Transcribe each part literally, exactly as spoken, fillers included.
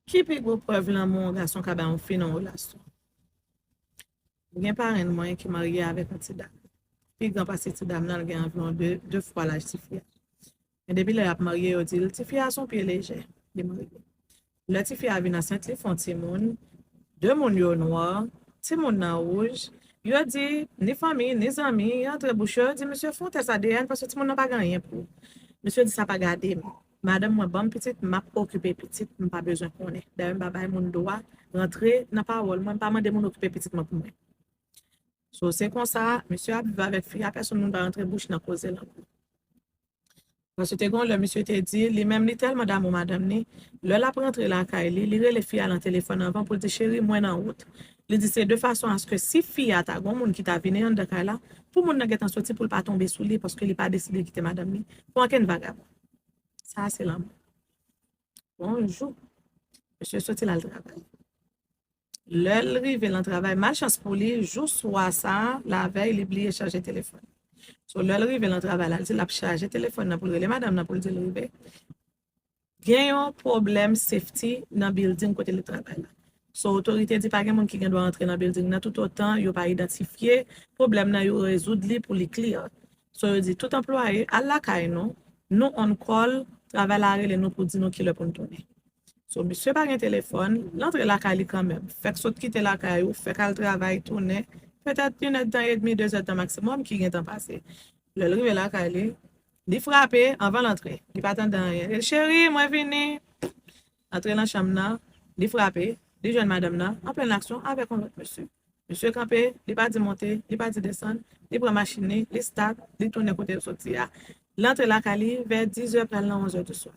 Ki pi gwo prèv lanmou yon gason ka bay yon fi nan yon relasyon? Gen parenn mwen ki marye avèk yon ti dam. Pi gran pase ti dam nan, l gen anviwon de, de fwa laj tifi a. Men depi lè y ap marye, yo di l, tifi a se yon pye lejè, li marye. Lè tifi a vin ansent, li fè yon timoun, de moun yo nwa, timoun nan wouj. Yo di, ni fanmi, ni zanmi, antre bouch yo, yo di, "Mesye, fè yon tès A D N, paske timoun nan pa gen anyen pou ou." Mesye di, "Sa pa gade m. Madanm mwen ban m pitit, m ap okipe pitit, m pa bezwen konnen. Dayè, m pa bay moun dwa rantre nan pawòl mwen, m pa mande moun okipe pitit mwen pou mwen." So, se konsa, mesye ap viv avèk fi a, pèsonn moun pa rantre bouch nan koze lanmou. Paske te gen yon lè, misye te di, li menm, li tèlman damou madanm ni, lè l ap rantre lakay li, li rele fi a nan telefòn anvan pou l di, "Cheri, mwen nan wout." Li di, se de fason aske si fi a ta gen yon moun ki ta vini anndan kay la, pou moun nan gentan soti pou l pa tonbe sou li, paske li pa deside kite madanm ni pou ankenn vagabon. Sa a se lanmou. Bonjou. Mesye soti l al travay. Lè l rive nan travay, malchans pou li, jou swa sa a, lavèy, li bliye chaje telefòn. So, lè l rive nan travay la, li di l ap chaje telefòn nan pou l rele madanm nan pou l di l rive. Gen yon pwoblèm safety nan building kote li travay la. So, otorite di pa gen moun ki gen dwa antre nan building nan toutotan yo pa idantifye pwoblèm nan, yo rezoud li pou li clear. So, yo di tout anplwaye, al lakay nou, nou on call, travay la rele nou pou di nou kilè pou n tounen. So, misye pa gen telefòn, l antre lakay li kanmenm. Fèk sot kite lakay ou, fèk al travay, tounen, petèt inèdtan edmi, dezèdtan maksimòm ki gentan pase. Lè l rive lakay li, li frape anvan l antre. Li pa tande anyen. Li di, "Cheri, mwen vini." Antre nan chanm nan, li frape, li jwenn madanm nan an plen aksyon avèk yon lòt mesye. Mesye kanpe, li pa di monte, li pa di desann, li pran machin li, li start, li tounen kote l soti a. Li antre lakay li vè dizè pral nan onzè di swa.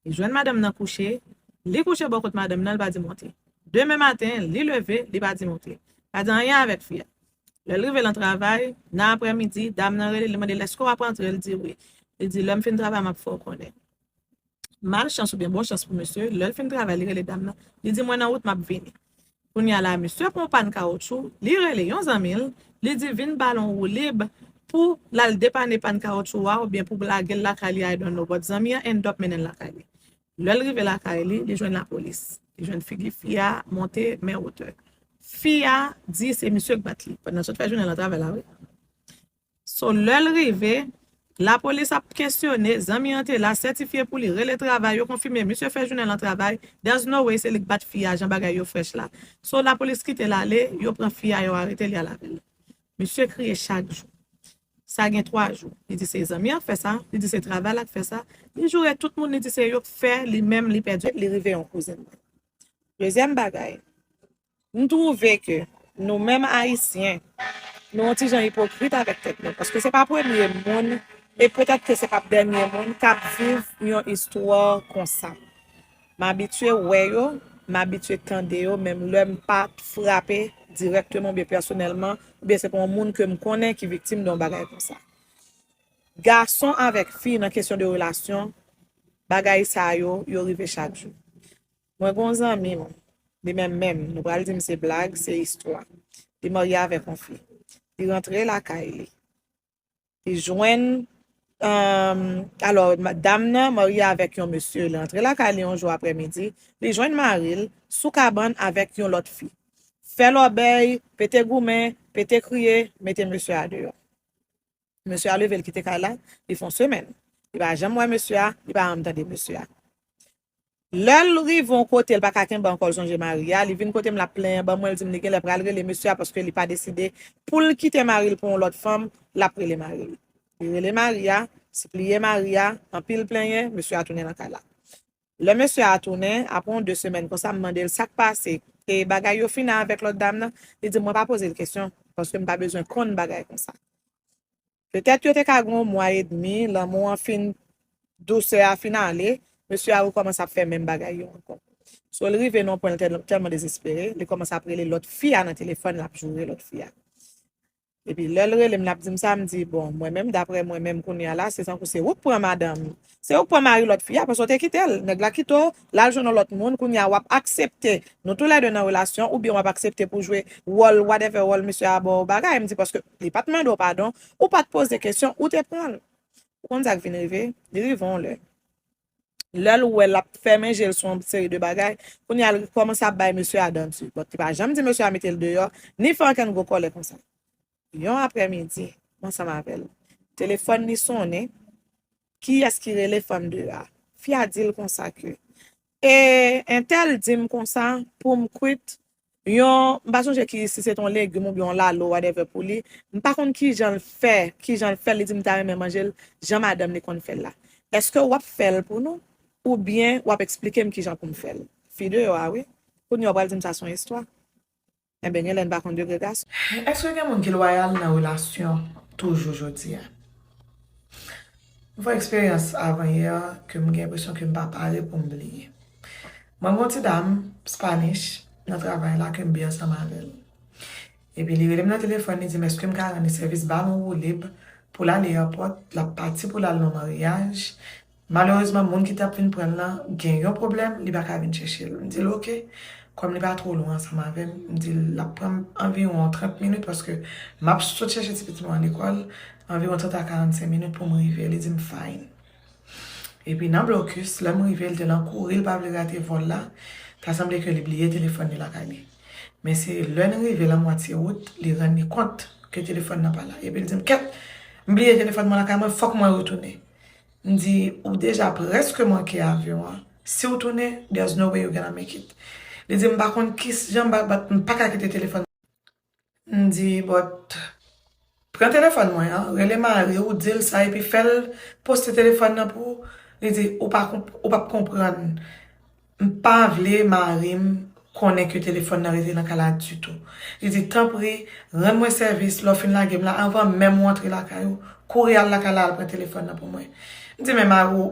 Li jwenn madanm nan kouche, li kouche bò kot madanm nan, li pa di monte. Demen maten, li leve, li pa di monte. Pa di anyen avèk fi a. Lè l rive nan travay, nan aprèmidi, dam nan rele, li mande l, "Èske w ap antre?" Li di wi. Li di, "Lè m fin travay, m ap fè w konnen." Malchans oubyen bon chans pou mesye, lè l fin travay, li rele dam nan. Li di, "Mwen nan wout, m ap vini." Kounye a la, misye pran yon pàn kawotchou, li rele yon zanmi l, li di, "Vin ba l yon woulib pou l al depane pàn kawotchou a oubyen pou lage l lakay li, I don't know." But zanmi an end up mennen l lakay li. Lè l rive lakay li, li jwenn lapolis. Li jwenn figi fi a monte men wotè. Fi a di se misye k bat li. Pandan sot fè jounen l nan travay la, wi. So, lè l rive, lapolis ap kesyone, zanmi an te la, sètifye pou li, rele travay, yo konfime, misye fè jounen l nan travay, there's no way se li k bat fi a, jan bagay yo frèch la. So, lapolis kite l ale, yo pran fi a, yo arete li al avè l. Misye kriye chak jou. Sa gen twa jou. Li di se zanmi an k fè sa, li di se travay la k fè sa, li joure tout moun, li di se yo k fè, li menm, li pèdi, li rive yon kouzin mwen. Dezyèm bagay, m twouve ke nou menm Ayisyen, nou yon ti jan ipokrit avèk tèt nou, paske se pa premye moun, e petèt ke se p ap dènye moun k ap viv yon istwa konsa. M abitye wè yo, m abitye tande yo, menm lè m pa t frape dirèkteman oubyen pèsonèlman, oubyen se pa yon moun ke m konnen ki viktim de yon bagay konsa. Gason avèk fi nan kesyon de relasyon, bagay sa yo, yo rive chak jou. Mwen gen yon zanmi m, li menm menm, nou pral di m se blag, se istwa. Li marye avèk yon fi. Li rantre lakay li. Li jwenn, um, alò, ma- dam nan marye avèk yon mesye. Li rantre lakay li yon jou aprèmidi, li jwenn mari l sou kabann avèk yon lòt fi. Fè lòbèy, pete goumen, pete kriye, mete mesye a deyò. Mesye a leve, l kite kay la, li fè yon semèn. Li pa janm wè mesye a, li pa janm tande mesye a. Lè l rive yon kote, l pa ka kenbe ankò, l sonje mari a, li vin kote m, l ap plenyen ban mwen, l di m li genlè pral rele mesye a paske li pa deside pou l kite mari l pou yon lòt fanm, l ap rele mari l. Li rele mari a, sipliye mari a, anpil plenyen, mesye a tounen nan kay la. Lè mesye a tounen, apre yon de semèn konsa, m mande l sa k pase, e bagay yo fini avèk lòt dam nan, li di m mwen pa poze l kesyon, paske m pa bezwen konn bagay konsa. Petèt yo te ka gen yon mwa edmi, lanmou an fin, dousè a fin ale, mesye a rekòmanse ap fè menm bagay yo ankò. So, l rive nan yon pwen, l tèl- tèlman dezespere, li kòmanse ap rele lòt fi a nan telefòn, l ap joure lòt fi a. Epi lè l rele m, l ap di m sa, m di, bon, mwen menm, daprè mwen menm kounye a la, se tankou se ou k pran madanm, se ou k pran mari lòt fi a, paske w te kite l. Nèg la kite w, l al jwenn yon lòt moun, kounye a w ap aksepte, nou toulède nan relasyon, oubyen w ap aksepte pou jwe wòl, whatever wòl misye a ba w bagay. M di, paske li pa t mande w padon, ou pa t poze kesyon, ou te pran l. Ou konn sa k vin rive? Li rive yon lè. Lè l wè l ap fèmen je l sou yon seri de bagay, kounye a l kòmanse ap bay mesye a dan di. But li pa janm di mesye a mete l deyò, ni fè okenn gwo kòlè konsa. Yon aprèmidi, m ansanm avè l. Telefòn li sonnen. Kiyès ki rele fanm deyò a? Fi a di l konsa ke, e entèl di m konsa pou m kwit yon, m pa sonje ki, si se t yon legim oubyen yon lalo, whatever pou li. M pa konn kijan l fè, kijan l fè, li di m ta renmen manje l, jan madanm li konn fè l la. Èske w ap fè l pou nou? Oubyen w ap eksplike m kijan pou m fè l? Fi deyò a, wi. Kounye a w pral di m sa se yon istwa. Enben, genlè n pa konn degre gason. Èske gen moun ki lwayal nan relasyon toujou jodi a? M fè eksperyans avan yè ke m gen enpresyon ke m pa pare pou m bliye. Mwen gen yon ti dam Spanish nan travay la ke m byen ansanm avè l. Epi li rele m nan telefòn, li di m èske m ka rann li sèvis balon woulib pou l al eyapòt, l ap pati pou l al nan maryaj. Malerezman, moun ki t ap vin pran l lan gen yon pwoblèm, li pa ka vin chèche l. M di l oke. Kòm li pa twò lwen ansanm avè m, m di l l ap pran m anviwon trant minit paske m ap sot chèche ti pitit mwen an lekòl, anviwon trant a karannsenk minit pou m rive. Li di m fine. Epi nan blokis, lè m rive, l te nan kouri, l pa vle rate vòl la. Ta sanble ke li bliye telefòn li lakay li. Men se lè n rive lan mwatye wout, li rann li kont ke telefòn nan pa la. Epi l di m, kèt, m bliye telefòn mwen lakay mwen, fòk mwen retounen. M di, ou deja prèske manke avyon an. Si w tounen, there's no way you gonna make it. Li di, m pa konn ki jan m pa, m pa ka kite telefòn. M di, but, pran telefòn mwen an, rele mari w, di l sa, epi fè l poste telefòn nan pou ou. Li di, ou pa konp-, ou p ap konprann. M pa vle mari m konnen ke telefòn nan rete nan kay la ditou. Li di, tanpri, rann mwen sèvis, lè w fin lage m la, anvan menm ou antre lakay ou, kouri al lakay la, al pran telefòn nan pou mwen. M di, men mari w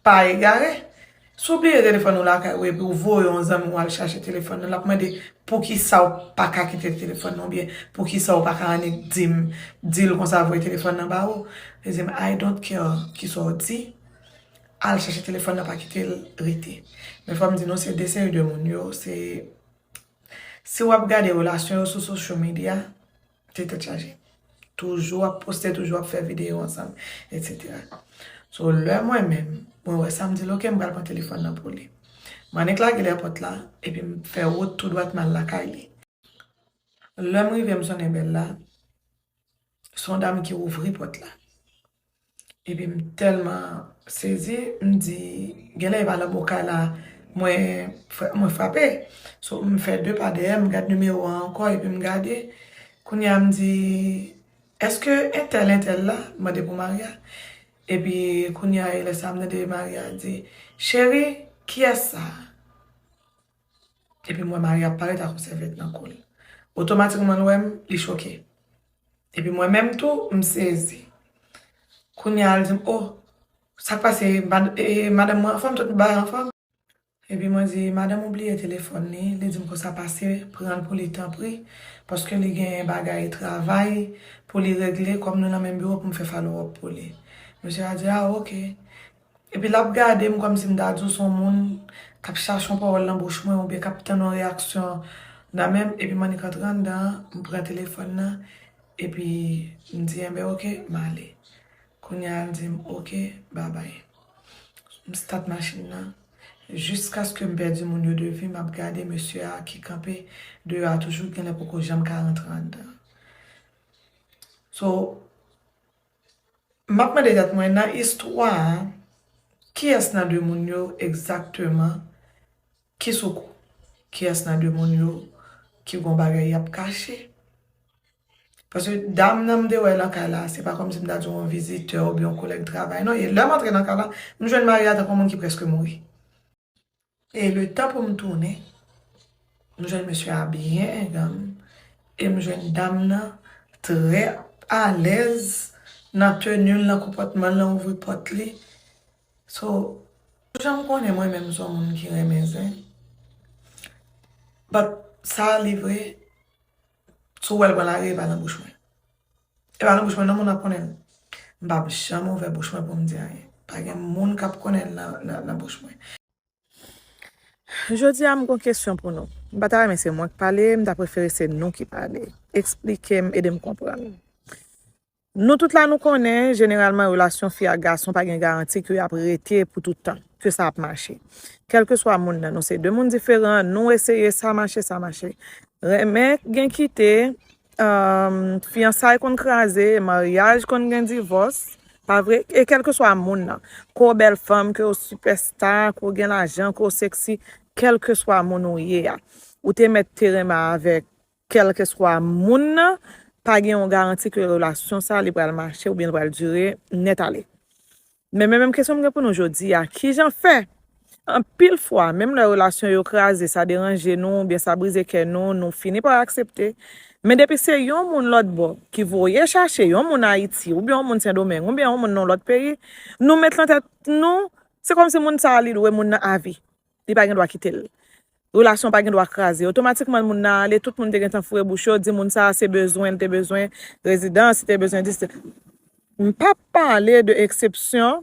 pa egare? Si w bliye telefòn ou lakay ou epi w voye yon zanmi w al chache telefòn nan, l ap mande poukisa w pa ka kite telefòn nan oubyen poukisa w pa ka annik di m, di l konsa voye telefòn nan ba ou. Li di m, I don't care kisa w di, al chache telefòn nan, pa kite l rete. Men fò m di nou, se de seri de moun yo, se, si w ap gade relasyon yo sou social media, se tèt chaje. Toujou ap poste, toujou ap fè videyo ansanm, etsetera. So, lè mwen menm, mwen wè sa, m di l, oke, m pral pran telefòn nan pou li. M annik lage l èpòt la, epi m fè wout tou dwat m al lakay li. Lè m rive, m sonnen bèl la, se yon dam ki ouvri pòt la. Epi m tèlman sezi, m di, genlè e pa lanmou kay la, mwen fra-, mwen frape. So, m fè de pa dèyè, m gad nimewo a ankò, epi m gade. Kounye a, m di, èske entèl, entèl la? M mande pou Maria. Epi, kounye a, e lè sa, m tande Maria di, cheri, kiyès sa a? Epi m wè Maria ap parèt ak yon sèvyèt nan kou l. Otomatikman, l wè m, li choke. Epi mwen menm tou, m sezi. Kounye a, l di m, o, sa k pase, mad-, e, madanm mwen anfòm, tout bagay anfòm? Epi mwen di, madanm ou bliye telefòn li, li di m konsa pase, pran l pou li tanpri, paske li gen bagay travay pou li regle, kòm nou nan menm biwo pou m fè follow up pou li. Mesye a di, a, oke. Epi l ap gade m kòmsi m ta di w se yon moun k ap chache yon pawòl nan bouch mwen oubyen k ap tann yon reyaksyon nan men m, epi m annik antre anndan an, m pran telefòn nan, epi m di, enben, oke, m ale. Kounye a, l di m, oke, babay. M stat machin nan. Jiskaske m pèdi moun yo de vi, m ap gade mesye a ki kanpe deyò a toujou, genlè poko janm ka rantre anndan. So, m ap mande tèt mwen, nan istwa a, kiyès nan de moun yo egzakteman ki sou kou? Kiyès nan de moun yo ki gon bagay y ap kache? Paske dam nan m te wè l nan kay la, se pa kòmsi m ta di w yon vizitè oubyen yon kolèg travay, non. E lè m antre nan kay la, m jwenn Maria tankou yon moun ki prèske mouri. E letan pou m tounen, m jwenn mesye a byen enganm, e m jwenn dam nan trè alèz nan teni l, nan konpòtman l, nan ouvri pòt li. So, jan m konnen mwen menm se yon moun ki renmen zen, but sa li vre, si w wè l pran lari, e pa nan bouch mwen. E pa nan bouch mwen non, moun ap konnen l. M p ap janm ouvè bouch mwen pou m di anyen. Pa gen moun k ap konnen l nan, nan, nan bouch mwen. Jodi a, m gon kesyon pou nou. M pa ta renmen se mwen k pale, m ta prefere se nou ki pale. Eksplike m, ede m konprann. Nou tout la nou konnen, jeneralman, relasyon fi ak gason pa gen garanti ke y ap rete pou tout tan, ke sa ap mache. Kèlkeswa moun nan, nou se de moun diferan, nou eseye, sa mache, sa mache. Renmen gen kite, um, fiyansay konn kraze, maryaj konn gen divòs, pa vre? E kèlkeswa moun nan, ke w bèl fanm, ke w sipèsta, ke w gen lajan, ke w seksi, kèlkeswa moun ou ye a, ou te mèt te renmen avèk kèlkeswa moun nan, pa gen yon garanti ke relasyon sa li pral mache oubyen li pral dire nèt ale. Men menm kesyon m gen pou nou jodi a, kijan fè? Anpil fwa, menm lè relasyon yo kraze, sa deranje nou, oubyen sa brize kè nou, nou fini pa aksepte. Men depi se yon moun lòt bò ki voye chache yon moun Ayiti, oubyen yon moun Sendomeng, oubyen yon moun nan lòt peyi, nou met lan tèt nou, se kòmsi moun sa a li dwe moun nan avi. Li pa gen dwa kite l. Relasyon pa gen dwa kraze. Otomatikman, moun nan ale, tout moun te gentan foure bouch yo, di moun sa a se bezwen, li te bezwen rezidans, li te bezwen dis. M p ap pale de eksepsyon,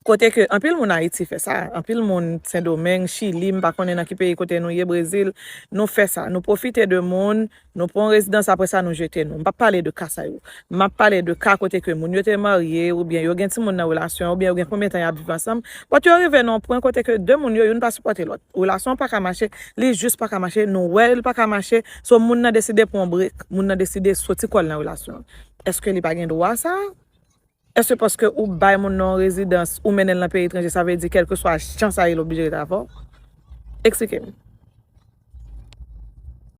kote ke anpil moun Ayiti fè sa, anpil moun Sendomeng, Chili, m pa konnen nan ki peyi kote nou ye, Brezil, nou fè sa. Nou pwofite de moun, nou pran rezidans, apre sa nou jete nou. M p ap pale de ka sa yo. M ap pale de ka kote ke moun yo te marye, oubyen yo gen timoun nan relasyon, oubyen yo gen konbyen tan y ap viv ansanm. But yo rive nan yon pwen kote ke de moun yo, youn pa sipòte lòt. Relasyon pa ka mache, li jis pa ka mache, nou wè l pa ka mache, so moun nan deside pran yon brek, moun nan deside soti kò l nan relasyon an. Èske li pa gen dwa sa? Èske paske ou bay moun nan yon rezidans, ou mennen l nan peyi etranje, sa vle di kèlkeswa jan sa ye, l oblije rete avè w? Eksplike m.